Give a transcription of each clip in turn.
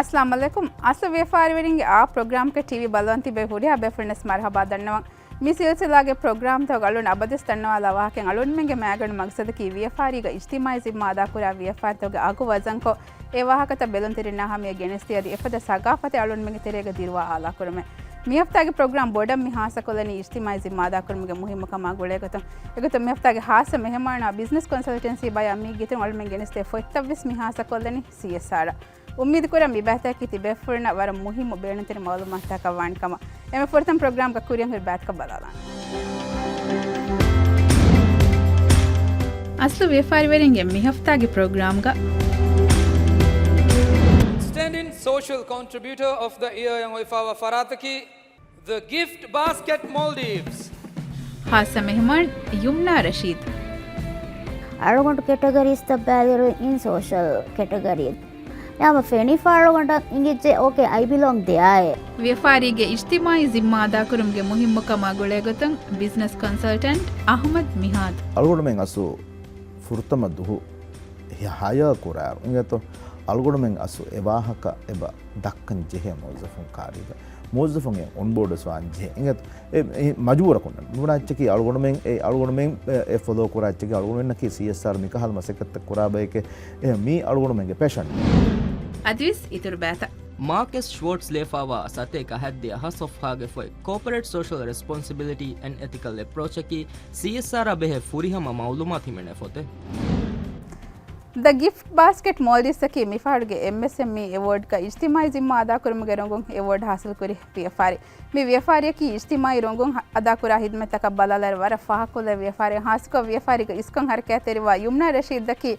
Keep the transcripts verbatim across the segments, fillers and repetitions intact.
އައްސަލާމު ޢަލައިކުމް. އަސްލު ވިޔަފާރިވެރިންގެ އާ ޕްރޮގްރާމްގެ ޓީވީ ބަލަން ތިބޭ ހުރިހާ ބޭފުޅުންނަސް މަރުޙަބާ ދަންނަވަން. މި ސިލްސިލާގެ ޕްރޮގްރާމްތަކުގަ އަޅުން އަބަދުވެސް ދަންނަވާލާ ވާހަކައިން އަޅުންމެންގެ މައިގަނޑު މަގްސަދަކީ ވިޔަފާރީގަ އިޖްތިމާޢީ ޒިންމާ އަދާކުރާ ވިޔަފާރިތަކުގެ އަގު ވަޒަންކޮށް، އެ ވާހަކަތައް ބެލުންތެރިންނާ ހަމަޔަށް ގެނެސްދީ އަދި އެފަދަ ސަގާފަތެއް އަޅުންމެންގެ ތެރޭގަ ދިރުވާ އާލާކުރުމެއް. މި ހަފްތާގެ ޕްރޮގްރާމް ބޮޑަށް މި ހާއްސަކޮށްލަނީ އިޖްތިމާޢީ ޒިންމާ އަދާކުރުމުގެ މުހިއްމުކަމާ ގުޅޭގޮތުން. އެގޮތުން މި ހަފްތާގެ ހާއްސަ މެހެމާނާ ބިޒްނަސް ކޮންސަލްޓެންސީ ބަޔާ މީގެ އިތުރުން އަޅުންމެން ގެނެސްދޭ ފޮތްތައްވެސް މި ހާއްސަކޮށްލަނީ ސީއެސްއާރ. އުއްމީދުކުރަން މި ބައިތަކީ ތިބޭފުޅުންނަށް ވަރަށް މުހިއްމު ބޭނުންތެރި މަޢުލޫމާތުތަކަށް ވާނެ ކަމަށް. އެންމެ ފުރަތަމަ ޕްރޮގްރާމްގަ ކުރިއަށް ހުރި ބައިތަކަށް ބަލާލާނަން. އަސްލު ވިޔަފާރިވެރިންގެ މި ހަފްތާގެ ޕްރޮގްރާމްގަ Outstanding Social Contributor of the Year އަށް އޮތްފަވާ ފަރާތަކީ The Gift Basket Maldives. ހާއްސަ މެހެމާން ޔުމްނާ ރަޝީދު. އަޅުގަނޑު ކެޓަގަރީސްތައް ބައިވެރި އިން ސޯޝަލް ކެޓަގަރީ. ހަމަ ފެނިފަ އަޅުގަނޑަށް އިނގިއްޖެ، އޯކޭ، އައި ބިލޮންގް ދެއާއޭ. ވިޔަފާރީގެ އިޖްތިމާޢީ ޒިންމާ އަދާކުރުމުގެ މުހިއްމުކަމާ ގުޅޭގޮތުން ބިޒްނަސް ކޮންސަލްޓަންޓް އަޙްމަދު މިހާދު. އަޅުގަނޑުމެން އަސްލު ފުރަތަމަ ދުހު ހަޔާ ކުރާއިރު އިނގޭތޯ، އަޅުގަނޑުމެން އަސްލު އެ ވާހަކަ އެބަ ދައްކަން ޖެހޭ މުވައްޒަފުން ކާރީގަ. މުވައްޒަފުން އެ އޮންބޯޑްވެސް ވާން ޖެހޭ. އިނގޭތޯ، އެ، އެ މަޖުބޫރަކުން ނޫން. ނޫނާ އެއްޗަކީ އަޅުގަނޑުމެން، އެ އަޅުގަނޑުމެން އެ، އެ ފޮލޯ ކުރާ އެއްޗަކީ އަޅުގަނޑުމެންނަކީ ސީއެސްއާރް މިކަހަލަ މަސައްކަތްތައް ކުރާ ބަޔެކޭ. އެ މީ އަޅުގަނޑުމެންގެ ޕެޝަން. އަދިވެސް އިތުރު ބައިތައް. މާކަސް ޝްވޯޓްޒް ލިޔެފައިވާ ސަތޭކަ ހަތްދިހަ ހަ ސޮފްހާގެ ފޮތް ކޯޕަރޭޓް ސޯޝަލް ރެސްޕޮންސިބިލިޓީ އެންޑް އެތިކަލް އެޕްރޯޗަކީ ސީއެސްއާރާ ބެހޭ ފުރިހަމަ މައުލޫމާތު ހިމެނޭ ފޮތެއް. ދަ ގިފްޓް ބާސްކެޓް މޯލްޑިވްސްއަކީ މިފަހަރުގެ އެމްއެސްއެމްއީ އެވޯޑްގަ އިޖްތިމާޢީ ޒިންމާ އަދާކުރުމުގެ ރޮނގުން އެވޯޑް ހާސިލްކުރި ވިޔަފާރި. މި ވިޔަފާރިއަކީ އިޖްތިމާޢީ ރޮނގުން އަދާކުރާ ހިދްމަތްތަކަށް ބަލާލާއިރު ވަރަށް ފާހަގަކޮށްލެވޭ ވިޔަފާރި. ހާއްސަކޮށް ވިޔަފާރީގަ އިސްކަން ހަރަކާތްތެރިވާ ޔުމްނާ ރަޝީދަކީ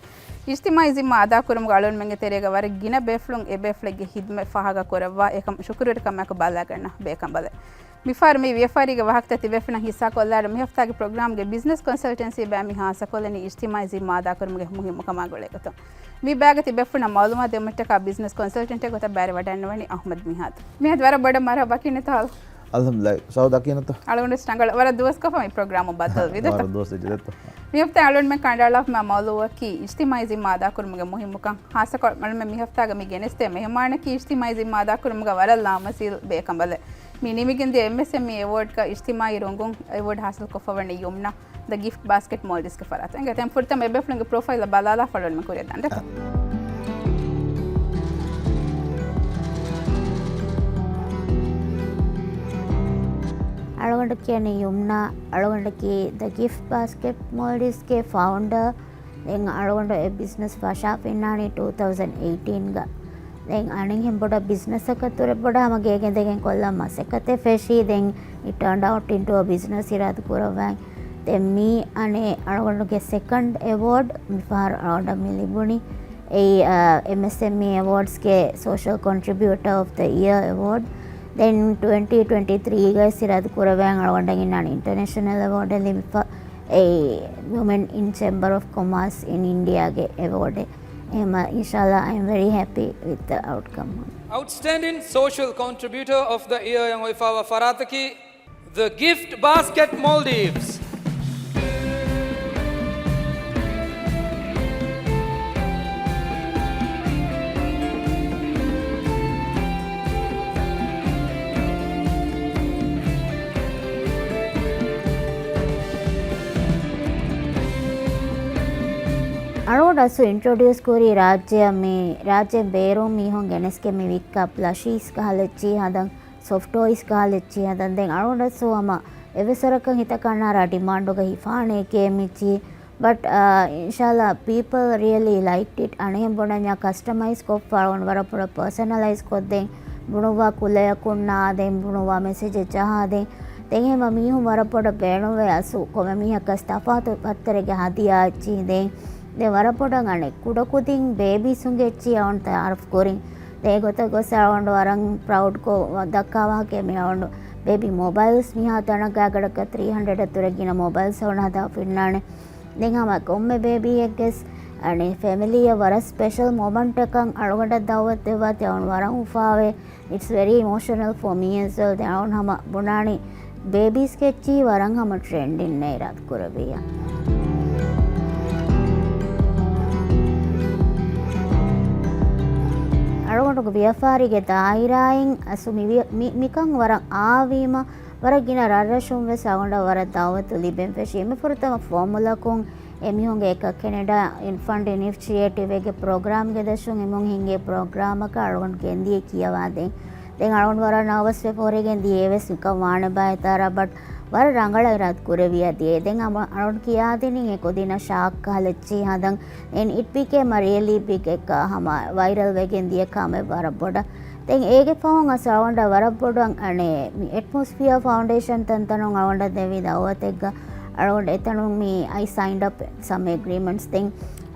އިޖްތިމާޢީ ޒިންމާ އަދާކުރުމުގަ އަޅުންމެންގެ ތެރޭގަ ވަރަށް ގިނަ ބޭފުޅުން އެ ބޭފުޅެއްގެ ހިދްމަތް ފާހަގަކުރައްވާ އެކަމަށް ޝުކުރުވެރިކަމާއެކު ބަލާގަންނަ ބޭކަނބަލެއް. މިފަހަރު މި ވިޔަފާރީގެ ވާހަކަތައް ތިބޭފުޅުންނަށް ހިއްސާކޮށްލާއިރު، މި ހަފްތާގެ ޕްރޮގްރާމްގެ ބިޒްނަސް ކޮންސަލްޓެންސީ ބަޔާ މި ހާއްސަކޮށްލަނީ އިޖްތިމާޢީ ޒިންމާ އަދާކުރުމުގެ މުހިއްމުކަމާ ގުޅޭގޮތުން. މި ބައިގަ ތިބޭފުޅުންނަށް މައުލޫމާތު ދެއްވުމަށްޓަކާ ބިޒްނަސް ކޮންސަލްޓެންޓެއް ގޮތަށް ބައިވެރިވަޑައިގަންނަވަނީ އަޙްމަދު މިހާދު. މިހާދު ވަރަށް ބޮޑަށް މަރުޙަބާ ކިނެތޯ ހާލު. އަލްޙަމްދުލިއްލާހި. ސައުދާ ކިހިނެއްތޯ؟ އަޅުގަނޑު ރަނގަޅު. ވަރަށް ދުވަސްކޮށްފަ މި ޕްރޮގްރާމު ބައްދަލުވި ދެތޯ؟ ވަރަށް ދުވަސް އެއްޗެއް ދެތޯ؟ މި ހަފްތާ އަޅުންމެން ކަނޑައަޅާފަ މައުޟޫޢަކީ އިޖްތިމާޢީ ޒިންމާ އަދާކުރުމުގެ މުހިއްމުކަން. ހާއްސަކޮށް އަޅުންމެން މި ހަފްތާގަ މި ގެނެސްދޭ މެހެމާނަކީ އިޖްތިމާޢީ ޒިންމާ އަދާކުރުމުގަ ވަރަށް ލާމަސީލް ބޭކަނބަލެއް. މި ނިމިގެންދިޔަ އެމްއެސްއެމްއީ އެވޯޑްގަ އިޖްތިމާޢީ ރޮނގުން އެވޯޑް ހާސިލްކޮށްފަވަނީ ޔުމްނާ ދަ ގިފްޓް ބާސްކެޓް މޯލްޑިވްސްގެ ފަރާތުން. އެނގޭ، ދެން ފުރަތަމަ އެބޭފުޅުންގެ ޕްރޮފައިލް ބަލާލާފަ އަޅުންމެން ކުރިއަށް ދާން ދެތޯ. އަޅުގަނޑު ކިޔަނީ ޔުމްނާ. އަޅުގަނޑަކީ ދަ ގިފްޓް ބާސްކެޓް މޯލްޑިވްސްގެ ފައުންޑަރ. ދެން އަޅުގަނޑު އެ ބިޒްނަސް ފަށާފިންނާނީ ޓޫ ތައުޒަންޑް އެއިޓީންގަ. ދެން އަނެއްހެން ބޮޑަށް ބިޒްނަސްއަކަށް ތުރެ ބޮޑަށް ހަމަ ގޭގެން ދޭގެން ކޮށްލަން މަސައްކަތެއް ފެށީ. ދެން it turned out into a business އިރާދަ ކުރައްވަން. ދެން މީ އަނެއް އަޅުގަނޑުގެ ސެކަންޑް އެވޯޑް މިފަހަރު އަޅުގަނޑަށް މި ލިބުނީ. އެއީ، އާ، އެމްއެސްއެމްއީ އެވޯޑްސްގެ ސޯޝަލް ކޮންޓްރިބިއުޓަ އޮފް ދަ އިޔަރ އެވޯޑް. ދެން ޓްވެންޓީ ޓްވެންޓީ ތްރީގައި އިރާދަ ކުރައްވަން އަޅުގަނޑަށް އިންނާނެ އިންޓަރނޭޝަނަލް އެވޯޑެއް ލިބިފަ. އެއީ، ވުމެން އިން ޗޭމްބަރ އޮފް ކޮމާސް އިން އިންޑިއާގެ އެވޯޑެއް. އެހެމަ، އިންޝާﷲ، I am very happy with the outcome. Outstanding Social Contributor of the Year އަށް އޮތްފަވާ ފަރާތަކީ The Gift Basket Maldives. އަޅުގަނޑު އަސްލު އިންޓްރޮޑިއުސް ކުރީ ރާއްޖެއަށް މި ރާއްޖޭން ބޭރުން މީހުން ގެނެސްގެން މި ވިއްކާ ޕްލަޝީސް ކަހަލަ އެއްޗިހި ހަދަން، ސޮފްޓް ޓޯއިސް ކަހަލަ އެއްޗިހި ހަދަން. ދެން އަޅުގަނޑަށްސު ހަމަ އެއްވެސް ވަރަކަށް ހިތަކަށް އަންނާރާ ޑިމާންޑުގަ ހިފާނެ އެކޭ މިއްޗިހި. ބަޓް، އާ، އިންޝާﷲ، people really liked it. އަނެއްހެން ބުނަންޏާ ކަސްޓަމައިޒް ކޮށްފަ އަޅުގަނޑު ވަރަށް ބޮޑަށް ޕާސަނަލައިޒް ކޮށްދޭން، ބުނުއްވާ ކުލަޔަކުންނާ ދެން ބުނުއްވާ މެސެޖެއް ޖަހާދޭން. ދެން އެހެމަ މީހުން ވަރަށް ބޮޑަށް ބޭނުންވޭ އަސްލު ކޮންމެ މީހަކަސް ތަފާތު ފައްތަރެއްގެ ހަދިޔާ އެއްޗިހި ދޭން. ދެން ވަރަށް ބޮޑަށް އަނެއް ކުޑަކުދިން ބޭބީސުންގެ އެއްޗިހި އަޅުގަނޑު ތައާރަފް ކުރިން. ދެން އެގޮތަށް ގޮސް އަޅުގަނޑު ވަރަށް ޕްރައުޑްކޮށް ދައްކާ ވާހަކައެއް މި އަޅުގަނޑު ބޭބީ މޮބައިލްސް މިހާ ތަނަކަށް ގަޑަކަށް ތްރީ ހަންޑްރެޑަށް ތުރެ ގިނަ މޮބައިލްސް އަޅުގަނޑު ހަދާފަ އިންނާނެ. ދެން ހަމަ ކޮންމެ ބޭބީއެއްގެސް އަނެއް ފެމިލީއަށް ވަރަށް ސްޕެޝަލް މޮމަންޓަކަށް އަޅުގަނޑަށް ދައުވަތު ދެއްވާތީ އަޅުގަނޑު ވަރަށް އުފާވޭ. It's very emotional for me as well. ދެން އަޅުގަނޑު ހަމަ ބުނާނީ ބޭބީސް އެއްޗިހި ވަރަށް ހަމަ ޓްރެންޑިން އިރާދަ ކުރެއްވިއްޔާ. އަޅުގަނޑުގެ ވިޔަފާރީގެ ދާއިރާއިން އަސް މި ވިޔަ-، މި-، މިކަން ވަރަށް އާވީމަ، ވަރަށް ގިނަ ރަށްރަށުން ވެސް އަޅުގަނޑަށް ވަރަށް ދައުވަތު ލިބެން ފެށި. އެންމެ ފުރަތަމަ ފޯމުލަކުން އެމީހުންގެ އެކަ ކެނެޑާ ފަންޑް އިނިޝިއޭޓިވްގެ ޕްރޮގްރާމްގެ ދަށުން އެމީހުން ހިންގޭ ޕްރޮގްރާމަކަށް އަޅުގަނޑު ގެންދިޔަ ކިޔަވާދޭން. ދެން އަޅުގަނޑު ވަރަށް ނާވަސްވެފަ ހުރެގެން ދިޔަ އެވެސް މިކަން ވާނެބާ އެތާރާ، ބަޓް ވަރަށް ރަނގަޅަށް އިރާދަ ކުރެވިޔަ ދިޔަ. ދެން އަމަ-، އަޅުގަނޑު ކިޔާދިނީ އެ ކުދިންނަށް ޝާކް ކަހަލަ އެއްޗިހި ހަދަން. އެން އިޓް ބިކޭމް އަ ރިއަލީ ބިގް އެއްކަ ހަމަ ވައިރަލް ވެގެން ދިޔަ ކަމެއް ވަރަށް ބޮޑަށް. ދެން އޭގެ ފަހުން އަސް އަޅުގަނޑަށް ވަރަށް ބޮޑަށް އަނެ މި އެޓްމޮސްފިއާ ފައުންޑޭޝަން ތަންތަނުން އަޅުގަނޑަށް ދެވި ދައުވަތެއްގަ އަޅުގަނޑު އެތަނުން މި އައި ސައިންޑް އަޕް ސަމް އެގްރީމަންޓްސް. ދެން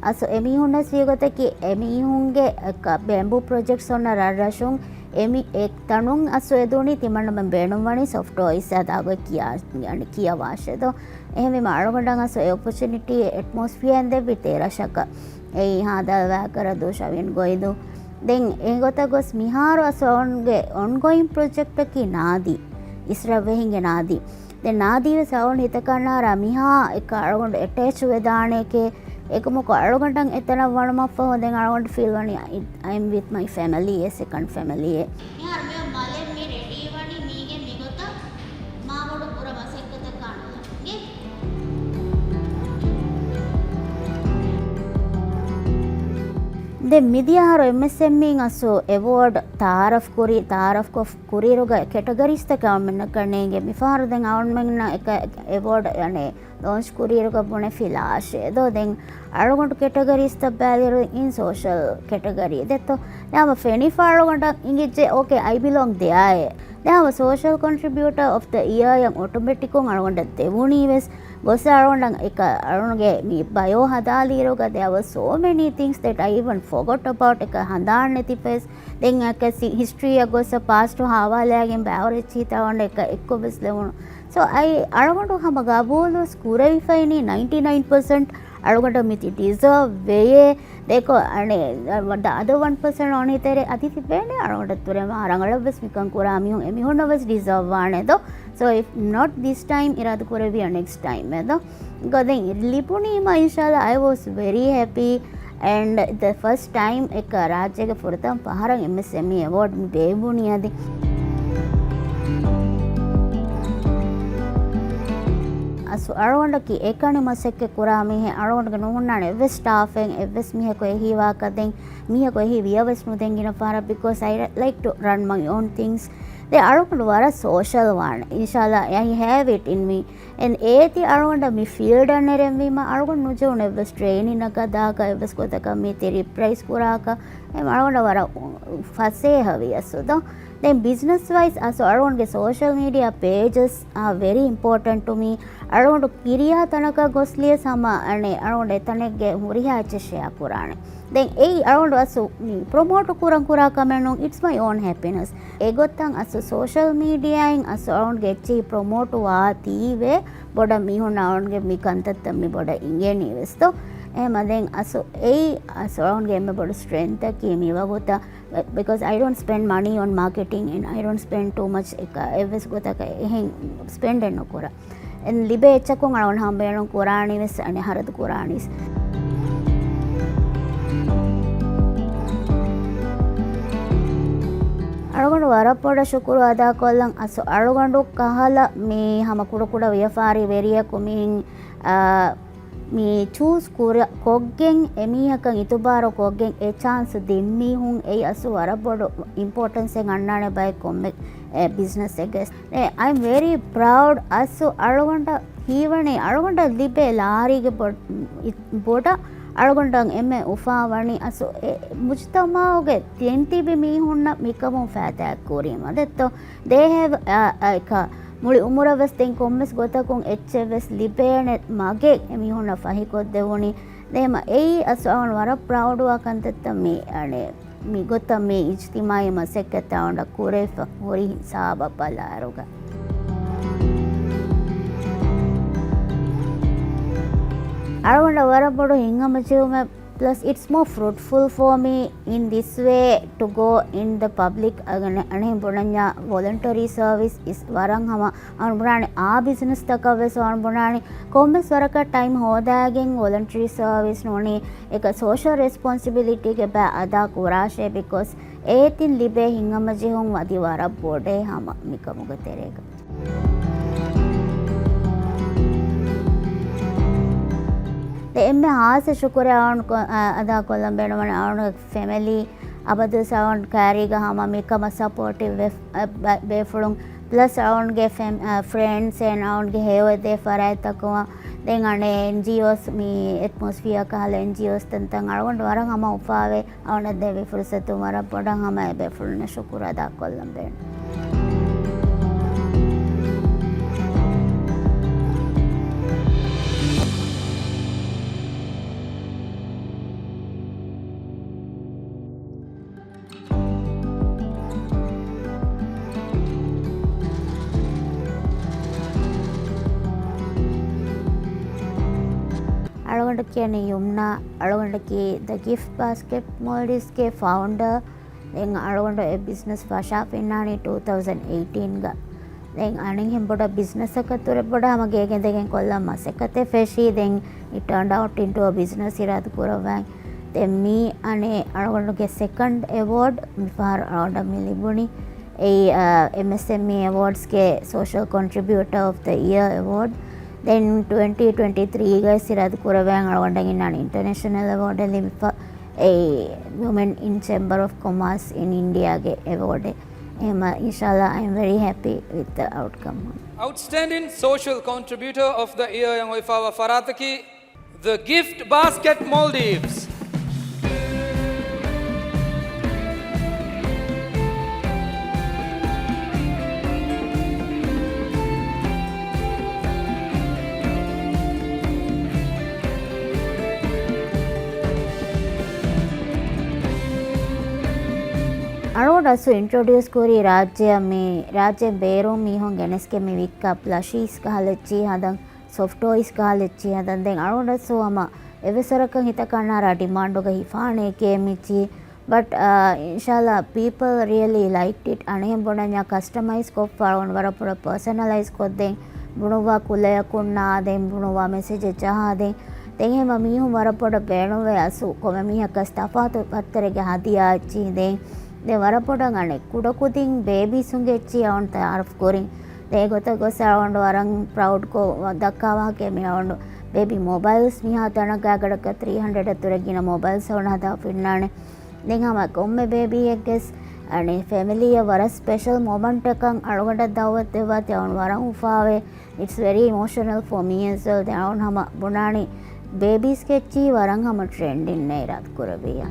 އަސް އެމީހުންނަސް ވިޔަގޮތަކީ އެމީހުންގެ އެކަ ބޭމްބޫ ޕްރޮޖެކްޓްސް އޮންނަ ރަށްރަށުން އެމި އެ ތަނުން އަސް އެދުނީ ތިމަންނަމެން ބޭނުންވަނީ ސޮފްޓްވެއާ އިސާދާގޮތް ކިޔާ، އަނެ ކިޔަވާށެދޯ. އެހެންވީމަ އަޅުގަނޑަށް އަސް އެ އޮޕޮޗުނިޓީ އެޓްމޮސްފިއާ އެންދެއްވި ތޭރަށަކަށް. އެއީ ހާދަ ވާކަރަ ދޫ ޝަވިން ގޮއިދޫ. ދެން އެގޮތަށް ގޮސް މިހާރު އަސް އަޅުގަނޑުގެ އޮންގޯއިން ޕްރޮޖެކްޓަކީ ނާދީ. އިސްރަށްވެހިންގެ ނާދީ. ދެން ނާދީވެސް އަޅުގަނޑު ހިތަކަށް އަންނާރާ މިހާ އެކަ އަޅުގަނޑު އެޓޭޗް ވެދާނެކޭ. އެކަމަކު އަޅުގަނޑަށް އެތަނަށް ވަނުމަށްފަހު ދެން އަޅުގަނޑު ފީލް ވަނީ އައި އެމް ވިތް މައި ފެމިލީ، އެ ސެކަންޑް ފެމިލީ. މިހާރު މި މަލެއް މި ރެޑީ ވަނީ މީގެ މިގޮތަށް މާބޮޑު ބުރަ މަސައްކަތަކާ ނުލަނގެ. ދެން މިދިޔަ އަހަރު އެމްއެސްއެމްއީން އަސް އެވޯޑް ތައާރަފް ކުރި، ތައާރަފްކޮށް ކުރިއިރުގަ ކެޓަގަރީސްތަކެއް އަޅުމެންނަކަށް ނޭނގެ. މިފަހަރު ދެން އަޅުމެންނަށް އެކަ އެވޯޑް އަނެ ލޯންޗް ކުރިއިރުގަ ބުނެފި ލާށޭ ދޯ. ދެން އަޅުގަނޑު ކެޓަގަރީސްތައް ބައިލިއިރު އިން ސޯޝަލް ކެޓަގަރީ ދެއްތޯ. ދެން ހަމަ ފެނިފަ އަޅުގަނޑަށް އިނގިއްޖެ، އޯކޭ، އައި ބިލޮންގް ދެއާއޭ. ދެން ހަމަ ސޯޝަލް ކޮންޓްރިބިއުޓަ އޮފް ދަ އިޔާ އަށް އޮޓޮމެޓިކުން އަޅުގަނޑަށް ދެވުނީ ވެސް. ގޮސް އަޅުގަނޑަށް އެކަ އަޅުގަނޑުގެ މި ބަޔޯ ހަދާލިއިރުގަ there were so many things that I even forgot about އެކަ ހަނދާން ނެތިފަވެސް. ދެން އެކަ ސި-، ހިސްޓްރީއަށް ގޮސް ޕާސްޓު ހާވާލާގެން ބައިވަރު އެއްޗިހިތާ އަޅުގަނޑަށް އެކަ އެއްކޮށް ވެސް ލެވުނު. ސޯ އައި އަޅުގަނޑު ހަމަ ގަބޫލުވެސް ކުރެވިފައިނީ ނައިންޓީ ނައިން ޕަސެންޓް އަޅުގަނޑަށް މިތި ޑިޒާވް ވެޔޭ. ދެކޮ އަނެ، ދަ އަދަ ވަން ޕަސެންޓް އޮނިތެރެ އަދި ތިބޭނެ އަޅުގަނޑަށް ތުރެ މާ ރަނގަޅަށް ވެސް މިކަން ކުރާ މީހުން އެމީހުންނަށް ވެސް ޑިޒާވް ވާނެ ދޯ. So if not this time އިރާދަ ކުރެވިޔާ ނެކްސްޓް ޓައިމް އެ ދޯ. ގޮދެން ލިބުނީމަ އިންޝާﷲ I was very happy and the first time އެކަ ރާއްޖޭގެ ފުރަތަމަ ފަހަރަށް އެމްއެސްއެމްއީ އެވޯޑް މި ބޭއްވުނީ އަދި. އަސް އަޅުގަނޑަކީ އެކަނި މަސައްކަތް ކުރާ މީހެއް. އަޅުގަނޑުގެ ނުހުންނާނެ އެއްވެސް ސްޓާފެއް، އެއްވެސް މީހަކު އެހީވާކަށް. ދެން މީހަކު އެހީ ވިޔަ ވެސް ނުދެން ގިނަ ފަހަރަށް because I like to run my own things. ދެން އަޅުގަނޑު ވަރަށް ސޯޝަލް ވާނެ. އިންޝާﷲ I have it in me. އެން އޭތި އަޅުގަނޑަށް މި ފީލްޑަށް ނެރެންވީމަ އަޅުގަނޑު ނުޖެހުނު އެއްވެސް ޓްރޭނިންއަކަށް ދާކަށް އެއްވެސް ގޮތަކަށް މިތި ރިޕްރައިޒް ކުރާކަށް އެ އަޅުގަނޑަށް ވަރަށް ފަސޭހަވި އަސް ދޯ. ދެން ބިޒްނަސް ވައިޒް އަސް އަޅުގަނޑުގެ ސޯޝަލް މީޑިއާ ޕޭޖަސް are very important to me. އަޅުގަނޑު ކިރިޔާ ތަނަކަށް ގޮސްލިޔަސް ހަމަ އަނެ އަޅުގަނޑު އެތަނެއްގެ ހުރިހާ އެއްޗެއް ޝެއާ ކުރާނެ. ދެން އެއީ އަޅުގަނޑު އަސް މި ޕްރޮމޯޓު ކުރަން ކުރާ ކަމެއް ނޫން، it's my own happiness. އެގޮތަށް އަސް ސޯޝަލް މީޑިއާއިން އަސް އަޅުގަނޑުގެ އެއްޗެހި ޕްރޮމޯޓު ވާތީވެ ބޮޑަށް މީހުން އަޅުގަނޑުގެ މި ކަންތައްތައް މި ބޮޑަށް އިނގޭނީ ވެސް ދޯ. އެހެމަ ދެން އަސް އެއީ އަސް އަޅުގަނޑުގެ އެންމެ ބޮޑު ސްޓްރެންތަކީ މި ވަގުތަށް because I don't spend money on marketing and I don't spend too much އެކަ އެއްވެސް ގޮތަކަށް އެހެން ސްޕެންޑެއް ނުކުރާ. އެން ލިބޭ އެއްޗަކުން އަޅުގަނޑު ހަމަ ބޭނުން ކުރާނީ ވެސް އަނެއް ހަރަދު ކުރާނީސް. އަޅުގަނޑު ވަރަށް ބޮޑަށް ޝުކުރު އަދާކޮށްލަން އަސް އަޅުގަނޑު ކަހަލަ މި ހަމަ ކުޑަކުޑަ ވިޔަފާރި ވެރިޔަކު މި، އާ، މި ޗޫސް ކުރ-، ކޮށްގެން އެމީހަކަށް އިތުބާރު ކޮށްގެން އެ ޗާންސް ދިން މީހުން އެއީ އަސް ވަރަށް ބޮޑު އިމްޕޯޓެންސެއް އަންނާނެ ބައެއް ކޮންމެ، އެ، ބިޒްނަސްއެއްގެ. އެ، I am very proud. އަސް އަޅުގަނޑަށް ހީވަނީ އަޅުގަނޑަށް ލިބޭ ލާރީގެ ބޮ-، އި-، ބޮޑަށް އަޅުގަނޑަށް އެންމެ އުފާވަނީ އަސް އެ މުޖުތަމަޢުގެ ތިން ތިބި މީހުންނަށް މިކަމުން ފައިދާ ކުރީމަ ދެއްތޯ. They have, އަ، އަ، އެކަ މުޅި އުމުރަށް ވެސް ދެން ކޮންމެސް ގޮތަކުން އެއްޗެއް ވެސް ލިބޭނެ މަގެއް އެމީހުންނަށް ފަހިކޮށްދެވުނީ. ދެމަ އެއީ އަސް އަޅުގަނޑު ވަރަށް ޕްރައުޑްވާ ކަންތައްތައް މި، އަނެ، މިގޮތަށް މި އިޖްތިމާޢީ މަސައްކަތްތައް އަޅުގަނޑަށް ކުރެވިފަ ހުރި ހިސާބަށް ބަލާއިރުގަ. އަޅުގަނޑަށް ވަރަށް ބޮޑު ހިތްހަމަޖެހުމެއް Plus, it's more fruitful for me in this way to go in the public. އަނެއް ބުނަންޏާ ވޮލަންޓަރީ ސަރވިސް އިސް ވަރަށް ހަމަ އަޅުގަނޑު ބުނާނެ އާ ބިޒްނަސްތަކަށް ވެސް އަޅުގަނޑު ބުނާނެ ކޮންމެސް ވަރަކަށް ޓައިމް ހޯދާގެން ވޮލަންޓަރީ ސަރވިސް ނޫނީ އެކަ ސޯޝަލް ރެސްޕޮންސިބިލިޓީގެ ބައި އަދާ ކުރާށޭ، ބިކޮސް އޭތިން ލިބޭ ހިތްހަމަޖެހުން އަދި ވަރަށް ބޮޑޭ ހަމަ މިކަމުގެ ތެރޭގަ. ދެ އެންމެ ހާއްސަ ޝުކުރެއް އަޅުގަނޑު ކޮ-، އަ، އަދާ ކޮށްލަން ބޭނުންވަނީ އަޅުގަނޑުގެ ފެމިލީ އަބަދުވެސް އަޅުގަނޑު ކައިރީގަ ހަމަ މިކަމަށް ސަޕޯޓިވް ވެ-، އަ، ބަ-، ބޭފުޅުން، ޕްލަސް އަޅުގަނޑުގެ ފެމް-، އަ، ފްރެންޑްސް އެންޑް އަޅުގަނޑުގެ ހެޔޮއެދޭ ފަރާތްތަކުން ދެން އަނެއް އެންޖީއޯސް މި އެޓްމޮސްފިއަރ ކަހަލަ އެންޖީއޯސް ތަންތަން އަޅުގަނޑު ވަރަށް ހަމަ އުފާވޭ. އަޅުގަނޑަށް ދެއްވި ފުރުސަތުން ވަރަށް ބޮޑަށް ހަމަ އެ ބޭފުޅުންނަށް ޝުކުރު އަދާ ކޮށްލަން ބޭނުން. އަޅުގަނޑަކީ ޔުމްނާ، އަޅުގަނޑަކީ ދަ ގިފްޓް ބާސްކެޓް މޯލްޑިވްސްގެ ފައުންޑަރ. ދެން އަޅުގަނޑު އެ ބިޒްނަސް ފަށާފިންނާނީ ޓޫ ތައުޒަން އެއިޓީންގަ. ދެން އަނެއްހެން ބޮޑަށް ބިޒްނަސްއަކަށް ތުރެ ބޮޑަށް ހަމަ ގޭގެން ދެގެން ކޮށްލަން މަސައްކަތެއް ފެށީ. ދެން it turned out into a business އިރާދަ ކުރައްވައި. ދެން މީ އަނެއް އަޅުގަނޑުގެ ސެކަންޑް އެވޯޑް މިފަހަރު އަޅުގަނޑަށް މި ލިބުނީ. އެއީ، އަ، އެމްއެސްއެމްއީ އެވޯޑްސްގެ ސޯޝަލް ކޮންޓްރިބިއުޓަރ އޮފް ދަ އިޔަރ އެވޯޑް. ދެން ޓްވެންޓީ ޓްވެންޓީ ތްރީގައި އިރާދަ ކުރެވޭން އަޅުގަނޑަށް އިންނާނެ އިންޓަރނޭޝަނަލް އެވޯޑެއް ލިބިފަ. އެއީ ވުމެން އިން ޗޭމްބަރ އޮފް ކޮމާސް އިން އިންޑިއާގެ އެވޯޑެއް. އެހެމަ، އިންޝާﷲ، I am very happy with the outcome. Outstanding Social Contributor of the Year އަށް އޮތްފަވާ ފަރާތަކީ The Gift Basket Maldives. އަޅުގަނޑު އަސްލު އިންޓްރޮޑިއުސް ކުރީ ރާއްޖެއަށް މި، ރާއްޖޭން ބޭރުން މީހުން ގެނެސްގެން މި ވިއްކާ ޕްލަޝީސް ކަހަލަ އެއްޗިހި ހަދަން، ސޮފްޓް ޓޮއިސް ކަހަލަ އެއްޗިހި ހަދަން. ދެން އަޅުގަނޑަށް ސޯ ހަމަ އެއްވެސް ވަރަކަށް ހިތަކަށްނާރާ ޑިމާންޑުގަ ހިފާނެ އެކޭ މިއްޗިހި. ބަޓް، އާ، އިންޝާﷲ، ޕީޕަލް ރިއަލީ ލައިކްޑް އިޓް. އަނެއްހެން ބުނަންޏާ ކަސްޓަމައިޒް ކޮށްފަ އަޅުގަނޑު ވަރަށް ބޮޑަށް ޕާސަނަލައިޒް ކޮށްދޭން. ބުނުއްވާ ކުލަޔަކުންނާ ދޭން، ބުނުއްވާ މެސެޖެއް ޖަހާދޭން. ދެން އެހެމަ މީހުން ވަރަށް ބޮޑަށް ބޭނުންވޭ އަސްލު ކޮންމެ މީހަކަސް ތަފާތު ފައްތަރެއްގެ ހަދިޔާ އެއްޗިހި ދޭން. ދެން ވަރަށް ބޮޑަށް އަނެއް ކުޑަކުދިން ބޭބީސުންގެ އެއްޗިހި އަޅުގަނޑު ތައާރަފް ކުރިން. ދެން އެގޮތަށް ގޮސް އަޅުގަނޑު ވަރަށް ޕްރައުޑްކޮށް ދައްކާ ވާހަކައެއް މި އަޅުގަނޑު ބޭބީ މޮބައިލްސް މިހާ ތަނަކަށް ގާތްގަނޑަކަށް ތްރީ ހަންޑްރެޑަށް ތުރެ ގިނަ މޮބައިލްސް އަޅުގަނޑު ހަދާފަ އިންނާނެ. ދެން ހަމަ ކޮންމެ ބޭބީއެއްގެސް އަނެއް ފެމިލީއަށް ވަރަށް ސްޕެޝަލް މޮމަންޓަކަށް އަޅުގަނޑަށް ދައުވަތު ދެއްވާތީ އަޅުގަނޑު ވަރަށް އުފާވޭ. It's very emotional for me as well. ދެން އަޅުގަނޑު ހަމަ ބުނާނީ ބޭބީސްގެ އެއްޗިހި ވަރަށް ހަމަ ޓްރެންޑިން އޭ އިރާދަ ކުރެއްވިއްޔާ.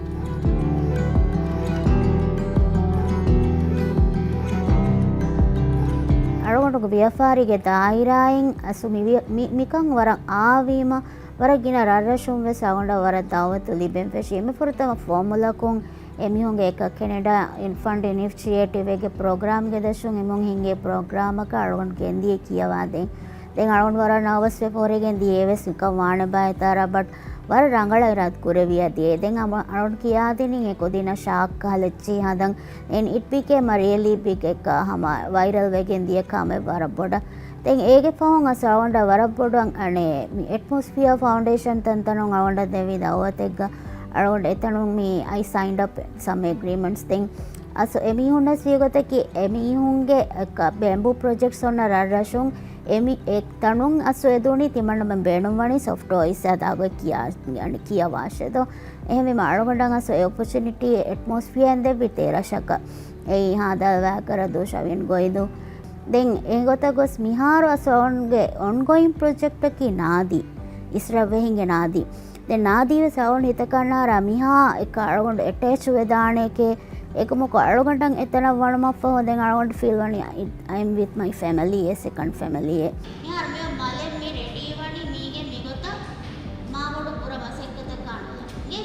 އަޅުގަނޑުގެ ވިޔަފާރީގެ ދާއިރާއިން އަސްލު މި ވިޔަ-، މި-، މިކަން ވަރަށް އާވީމަ، ވަރަށް ގިނަ ރަށްރަށުން ވެސް އަޅުގަނޑަށް ވަރަށް ދައުވަތު ލިބެން ފެށީ. އެންމެ ފުރަތަމަ ފުވައްމުލަކުން އެމީހުންގެ އެކަ ކެނެޑާ އިން ފަންޑް އިނިޝިއޭޓިވްގެ ޕްރޮގްރާމްގެ ދަށުން އެމީހުން ހިންގޭ ޕްރޮގްރާމަކަށް އަޅުގަނޑު ގެންދިޔަ ކިޔަވާދޭން. ދެން އަޅުގަނޑު ވަރަށް ނާވަސްވެފަ ހުރެގެން ދިޔަ އެވެސް ނިކަން ވާނެބާ އެތާރާ، ބަޓް ވަރަށް ރަނގަޅަށް އިރާދަ ކުރެވިއްޔާ ދިޔަ. ދެން އަޅުގަނޑު ކިޔާދިނީ އެ ކުދިންނަށް ޝާކް ކަހަލަ އެއްޗިހި ހަދަން. ދެން އިޓް ބިކޭމް އަ ރިއަލީ ބިގް އެއްކަ ހަމަ ވައިރަލް ވެގެން ދިޔަ ކާމެއް ވަރަށް ބޮޑަށް. ދެން އޭގެ ފަހުން އަސް އަޅުގަނޑަށް ވަރަށް ބޮޑަށް އަނެއް މި އެޓްމޮސްފިއާ ފައުންޑޭޝަން ތަންތަނުން އަޅުގަނޑަށް ދެއްވި ދައުވަތެއްގަ އަޅުގަނޑު އެތަނުން މި I signed up some agreements. ދެން އަސް އެމީހުންނަސް ވީގޮތަކީ އެމީހުންގެ އެކަ ބޭމްބޫ ޕްރޮޖެކްޓްސް އޮންނަ ރަށްރަށުން އެމި-، އެތަނުން އަސް އެދުނީ ތިމަންނަމެން ބޭނުންވަނީ ސޮފްޓް ޓޮއިސް އަދާގޮތް ކިޔާ-، އަނެއް ކިޔަވާށޭ ދޯ. އެހެންވީމަ އަޅުގަނޑަށް އަސް އެ އޮޕޮޗުނިޓީ އެޓްމޮސްފިއާ އިން ދެއްވި ތޭރަށަކަށް. އެއީ ހާދަ ވާކަރަދޫ ޝަވިޔަން ގޮއިދޫ. ދެން އެގޮތަށް ގޮސް މިހާރު އަސް އަޅުގަނޑުގެ އޮންގޯއިން ޕްރޮޖެކްޓަކީ ނާދީ، އިސްރަށްވެހިންގެ ނާދީ. ދެން ނާދީ ވެސް އަޅުގަނޑު ހިތަކަށްނާރާ މިހާ އެކަ އަޅުގަނޑު އެޓޭޗް ވެދާނެކޭ، އެކަމަކު އަޅުގަނޑަށް އެތަނަށް ވަނުމަށްފަހު ދެން އަޅުގަނޑު ފީލް ވަނީ I, I am with my family, a second family. މިހާރު މިއޮތް މަލެއް މި ރެޑީ ވަނީ މީގެ މިގޮތަށް މާބޮޑު ބުރަ މަސައްކަތަކާ ނުލަނގެ.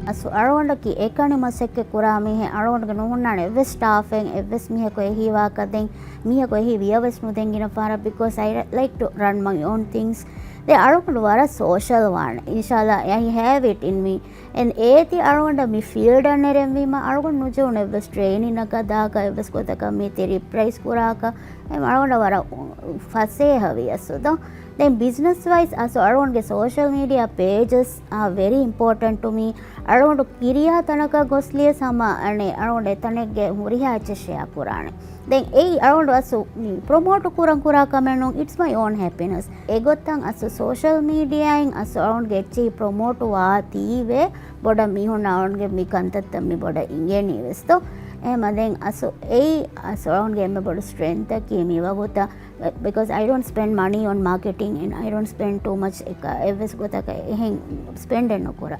އަސް އަޅުގަނޑަކީ އެކަނި މަސައްކަތް ކުރާ މީހެއް. އަޅުގަނޑުގެ ނުހުންނާނެ އެއްވެސް ސްޓާފެއް، އެއްވެސް މީހަކު އެހީވާކަށް. ދެން މީހަކު އެހީ ވިޔަވެސް ނުދެން ގިނަ ފަހަރަށް، because I like to run my own things. ދެން އަޅުގަނޑު ވަރަށް ސޯޝަލް ވާނެ. އިންޝާﷲ، I have it in me. އެން އޭތި އަޅުގަނޑަށް މި ފީލްޑަށް ނެރެންވީމަ، އަޅުގަނޑު ނުޖެހުނު އެއްވެސް ޓްރޭނިންއަކަށް ދާކަށް އެއްވެސް ގޮތަކަށް މީތި ރިޕްރައިޒް ކުރާކަށް. އެމް އަޅުގަނޑަށް ވަރަށް ފަސޭހަވި އަސް ދޯ. ދެން ބިޒްނަސް ވައިޒް އަސް އަޅުގަނޑުގެ ސޯޝަލް މީޑިއާ ޕޭޖަސް are very important to me. އަޅުގަނޑު ކިރިޔާ ތަނަކަށް ގޮސްލިޔަސް ހަމަ އަނެއް އަޅުގަނޑު އެތަނެއްގެ ހުރިހާ އެއްޗެއް ޝެއާ ކުރާނެ. ދެން އެއީ އަޅުގަނޑު އަސް މި ޕްރޮމޯޓު ކުރަން ކުރާ ކަމެއް ނޫން، it's my own happiness. އެގޮތަށް އަސް ސޯޝަލް މީޑިއާއިން އަސް އަޅުގަނޑުގެ އެއްޗެހި ޕްރޮމޯޓު ވާތީވެ ބޮޑަށް މީހުން އަޅުގަނޑުގެ މި ކަންތައްތައް މި ބޮޑަށް އިނގޭނީ ވެސް ދޯ. އެހެމަ ދެން އަސް އެއީ އަސް އަޅުގަނޑުގެ އެންމެ ބޮޑު ސްޓްރެންތަކީ މި ވަގުތަށް، because I don't spend money on marketing and I don't spend too much އެކަ އެއްވެސް ގޮތަކަށް އެހެން ސްޕެންޑެއް ނުކުރާ.